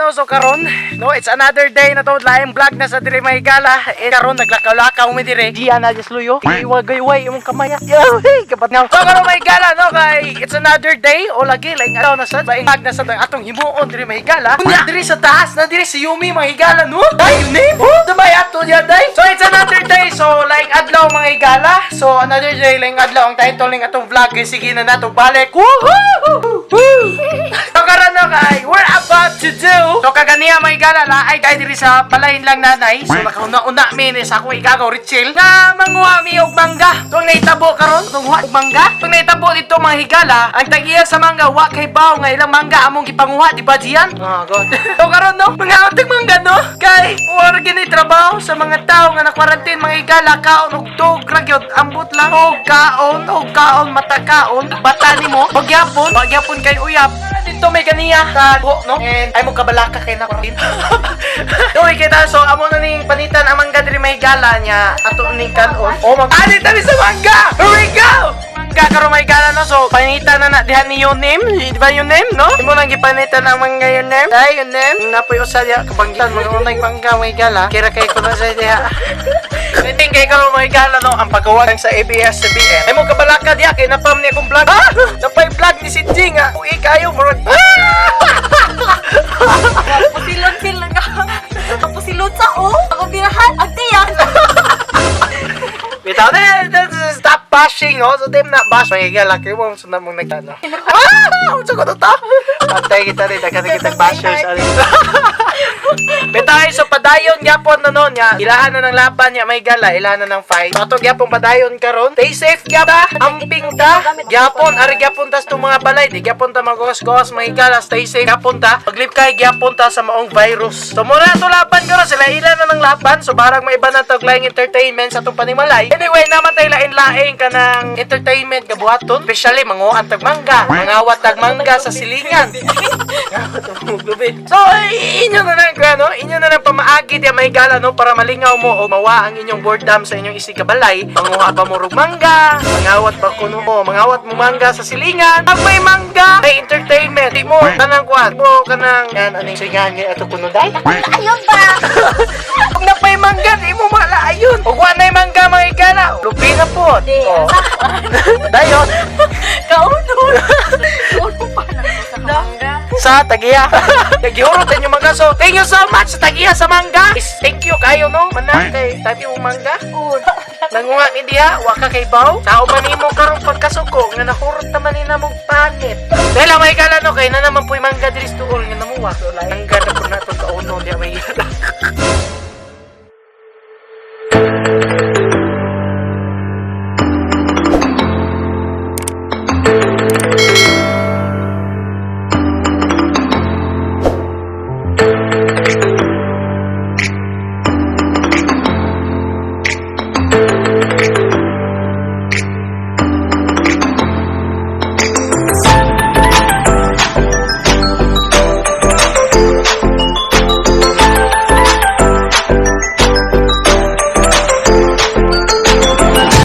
no, so karon, no, it's another day na to, laing vlog na sa diri may gala. Eh, karon naglakaw-lakaw mi dire. Di ana just luyo. Iwagay-way imong kamay. Hey, kapat nga. So karon may gala no kay it's another day o lagi laing adlaw na sad, laing vlog na sad ang atong himuon diri may gala. Unya diri sa taas na diri si Yumi mga higala no. Day you name? Oh, damay ato niya day. So it's another day. So laing adlaw mga higala. So another day laing adlaw ang title ning atong vlog kay sige na nato balik. Woohoo! Woo! So karon no kay we're about to do. So kaganiya mga higala laay kay diri sa balay lang nanay. So nakauna-una mi ni sa ako igagaw Richel nga manguha mi og mangga. So ang nahitabo karon tunguha og mangga. So ang nahitabo dito mga higala, ang tag-iya sa mangga wa kay baw nga ilang mangga among gipanguha di ba Gian? Oh God. So karon no, mga tag mangga no kay wala gini trabaho sa mga tao nga na-quarantine mga higala kaon og tug ra gyud ambot lang og kaon matakaon bata nimo pagyapon pagyapon kay uyab dito may kaniya sa buho, no? And ay mo kabalaka kay na quarantine. So kita so amo na ning panitan ang mangga diri may gala niya ato ning kanon. Oh mag ani tani sa mangga. Here we go. Mangga karon may gala no. So panitan na na diha ni Yonim, di ba Yonim no? Imo nang gipanitan ang mangga Yonim. Ay Yonim, napoy usa diha kabanggitan mga unay mangga may gala. Kira kay ko na sa diha. Niting kay karon may gala no ang paggawa sa ABS-CBN. Ay mo kabalaka diha kay napam ni akong vlog. Ah! Napay vlog ni si Jing ah. Uy kayo murag. Pusilon sila nga. Pusilon sa o. Ako birahan. Ang tiyan. Bitaw na, stop bashing oh. So dem na bash may gala kay mo sundan mong nagtano. Ah! Unsa ko to ta? Antay kita rin daghan kita bashers ali. Bitaw so padayon gyapon na no nya. Ilahan na ng laban nya may gala, ilahan na ng fight. So ato gyapon padayon karon. Stay safe gyap ta. Amping ta. Gyapon ari gyapon tas tong mga balay, di gyapon ta magos-gos may gala, stay safe gyapon ta. Paglip kay gyapon ta sa maong virus. So muna to laban karon sila ila na ng laban. So barang may iba na tog laing entertainment sa atong panimalay. Anyway, naman tayo lain-laing kanang entertainment nga buhaton. Especially manguan tag mangga, mangawat tag mangga sa silingan. So, inyo na lang, ano? Inyo na lang pamaagi di may gala, no? Para malingaw mo o mawa ang inyong boredom sa inyong isikabalay. Manguha pa mo rug mangga, mangawat ba kuno mo, mangawat mo mangga sa silingan. Pag may mangga, may entertainment. Di mo, kanang kuan, mo kanang, yan, aning silingan, nga ato kuno day. Ayun ba? Pag napay mangga, di mo malaayon. Ug wa na'y mangga mga igala. Lupi na po. Di. Oh. Dayon. Kauno. Kauno pa na sa mangga. Sa tagiya. Nagihurot inyo mangga. So, thank you so much sa tagiya sa mangga. Is, thank you kayo no. Manang kay tabi mo mangga. Uno. Nanguha ni diha, wa ka kay baw. Sao man nimo karong pagkasuko nga nahurot naman ni namog panit. Dahil ang may gala no kay na naman po'y mangga diri sa tuol nga namuha. So, mangga na po na itong kauno diha may gala.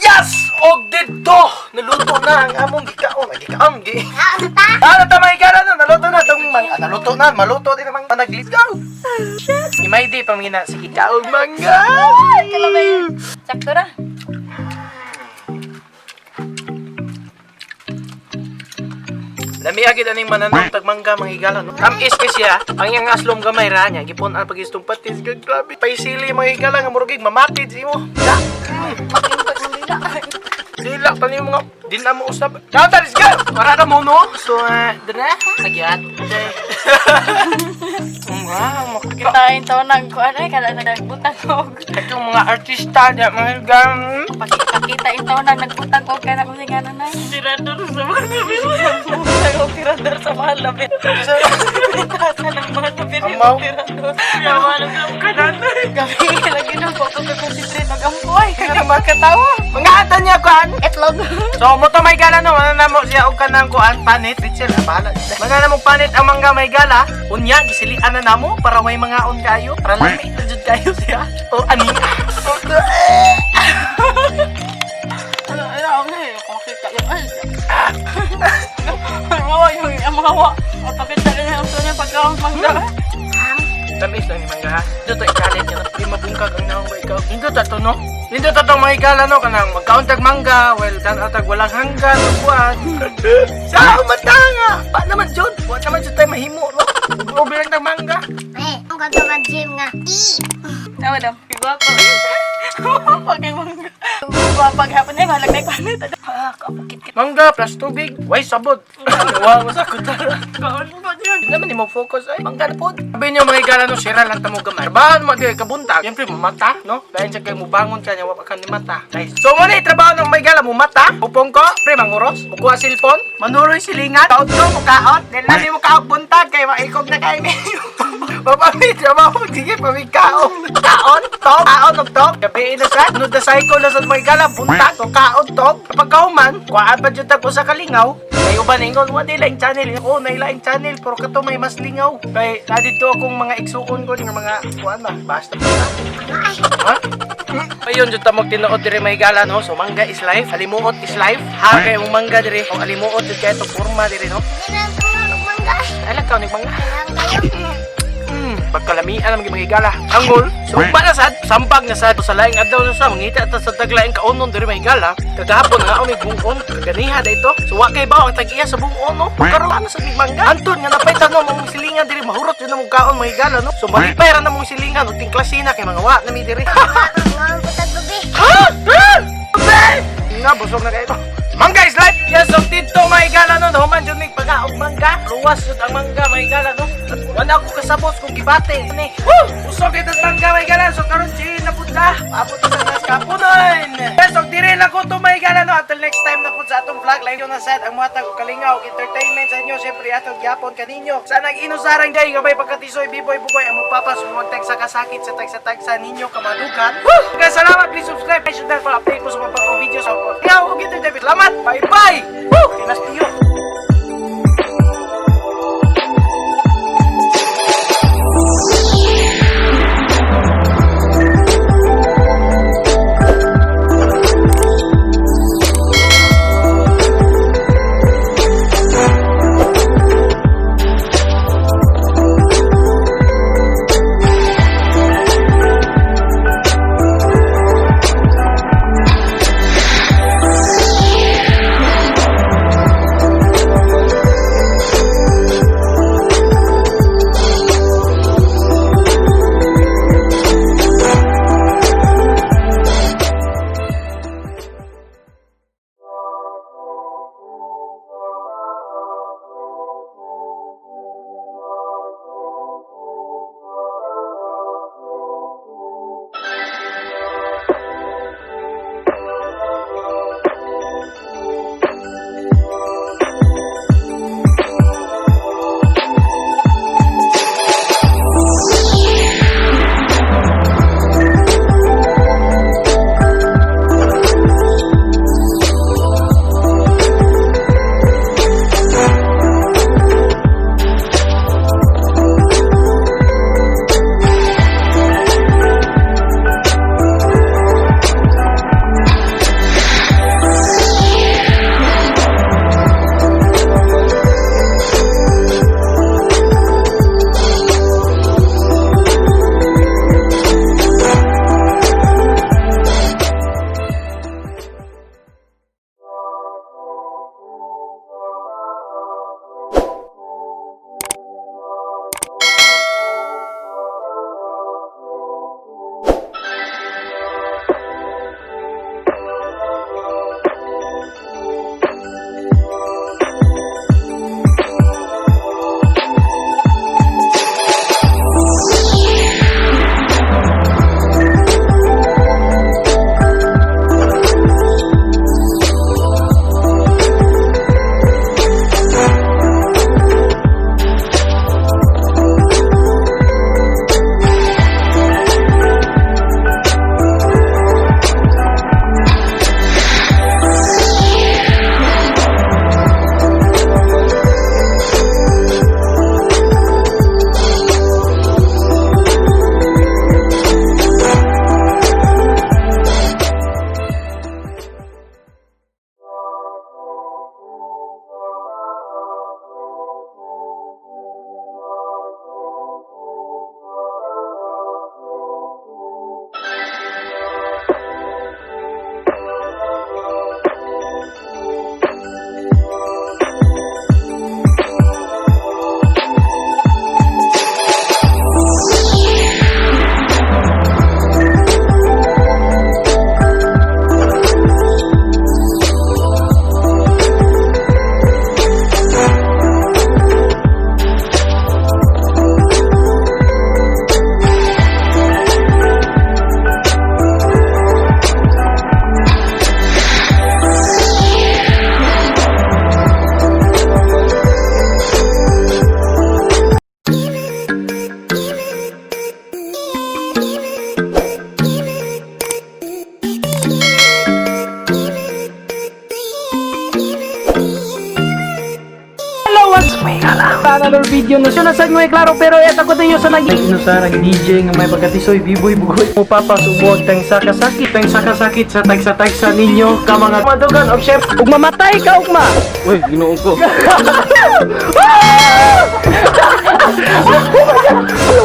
Yes! Og didto! Naluto na ang among gikaon. Ay, gikaon, gi. Ano ta? Ano ta may gala no? Naluto na tong mang ah, naluto na, maluto din namang panaglit. Go. Imay di pamina sige kaog mangga. Ay, kalamay. Sakto ra. Lami agid aning mananong tag mangga mga higala no. Tamis kay siya. Ang iyang aslom gamay ra niya gipon ang pagistong patis gag grabe. Paisili mga higala nga murugig mamatid si imo. Da. Makintot ng dila. Dila pa nimo nga di na mo usab. Now let's go. Para na mo no. So dana nagyat. Wow, makita. Kitain taon nagkuan ay kada nagbutang og. Itong mga artista niya, mga higala. Pakita in taon nang nagbutang og kana kung nga nanay. Tirador sa mga labi. Nagbutang og tirador sa mga labi. Pintasan ng mga labi. Amaw. Tirador. Sa mga labi ang kananay. Gabi lagi nang ko ko concentrate magampoy. Kana makatawa. Mga atan niya kuan. Itlog. So mo to may gala no, ano na mo siya og kanang kuan panit, Richel, ah, bahala. Mga na mo panit ang mangga may gala. Unya gisilian na namo para may mga on kayo. Para lami na jud kayo siya. O ani. Ano ano ako eh. Makita yung ay. Mawa yung amawa. Pakita rin ang niya pagkaon mangga. Kag ang naong ba ikaw? Nindot ato, no? Nindot ato mga higala, no? Kanang magkaon tag mangga, well, tan tag walang hanggan, buwan. Sa mata nga! Pa naman, Jud! Wa naman jud tayo mahimo, no? Ubi lang tag mangga. Eh, ang gagawa gym nga. I. Tawa daw. Gwapa. Pag mangga. Gwapa gihapon ay mahalag na ipanit. Ah, kapukit kit. Mangga plus tubig, way sabot. Wow, sa kutara. Kaon pa yun. Hindi naman mo focus ay mangga na pod. Sabi niyo mga higala no, sira lang tamo gamay. Trabahan mo di kabuntag. Siyempre mo mata, no? Dahil sa kay mubangon ka niya wa pa ka ni mata. Nice. So mo ni trabaho ng mga higala mo mata, upong ko, pre manguros, mukuha cellphone, manuroy silingan, kaot ko mukaot, then lami mo kaog buntag kay maikog na kay ni. Mapamit, trabaho, sige, pamigkaon. Kaon, tog, kaon, og tog. Gabi na sa, no the cycle na sa mga higala, buntag, to kaon, tog. Kapag kauman, kuhaan pa dyan tag usa ka lingaw, kay uban ingon, wa di laing channel. Oo, na ilaing channel, pero kato may mas lingaw. Kay na didto akong mga igsuon ko nga mga kuan ba, basta pa na. Ha? Ayun, jud ta magtinuod diri may gala no. So mangga is life, alimuot is life. Ha kay mong mangga diri, og alimuot jud kay itong porma diri no. Hindi na ang mangga. Ay lang kaon mangga. Kailangan kayo. Pagkalamian ang mga higala. Angol, so ugma na sad, sambag na sad sa laing adlaw na sa mangita ta sa taglaing kaunon diri may higala. Kagahapon nga may bungon, kaganiha da ito. So wa kay bawo ang tag-iya sa bungon no. Karon ano sa big mangga. Anton nga napay tanom ang silingan diri mahurot yun ang kaon mga higala no. So malipay ra na mong silingan ug tingklasina kay mga wa na mi diri. Ngaon po tag gabi. Ha? Ha? Nga busog na kayo. Mangga is life! Yes, so dito mga higala no, human jud mig pagaog mangga. Luwas jud ang mangga mga higala no. Wala ko kasabot kung gibate. Ni. Woo! Usog ito mangga mga higala. So karon si na pud ta. Paabot ta sa tas kapunon. Yes, so dire lang ko to mga higala no. Until next time na pud sa atong vlog. Like na sad ang mga tag kalingaw og entertainment sa inyo. Siyempre atong gyapon kaninyo. Sa nag inusarang day gabay pagkatisoy biboy bugoy ang magpapas magtag sa kasakit sa tag sa tagsa ninyo kamadukan. Woo! Guys, salamat. Please subscribe. Please share para update mo sa mga bagong videos. So, ikaw, og entertainment. Salamat. Bye bye. Woo! Tinas tiyo. What's may gala? Another video na siya nasa inyo klaro pero eto ko ninyo sa nag ino sa nag DJ nga may pagkatisoy biboy bugoy mo papasubuag tang sakasakit tang sakasakit sa tagsa-tagsa ninyo ka mga madugan og chef ug mamatay ka ugma. Uy, ginoo ko. Oh my God!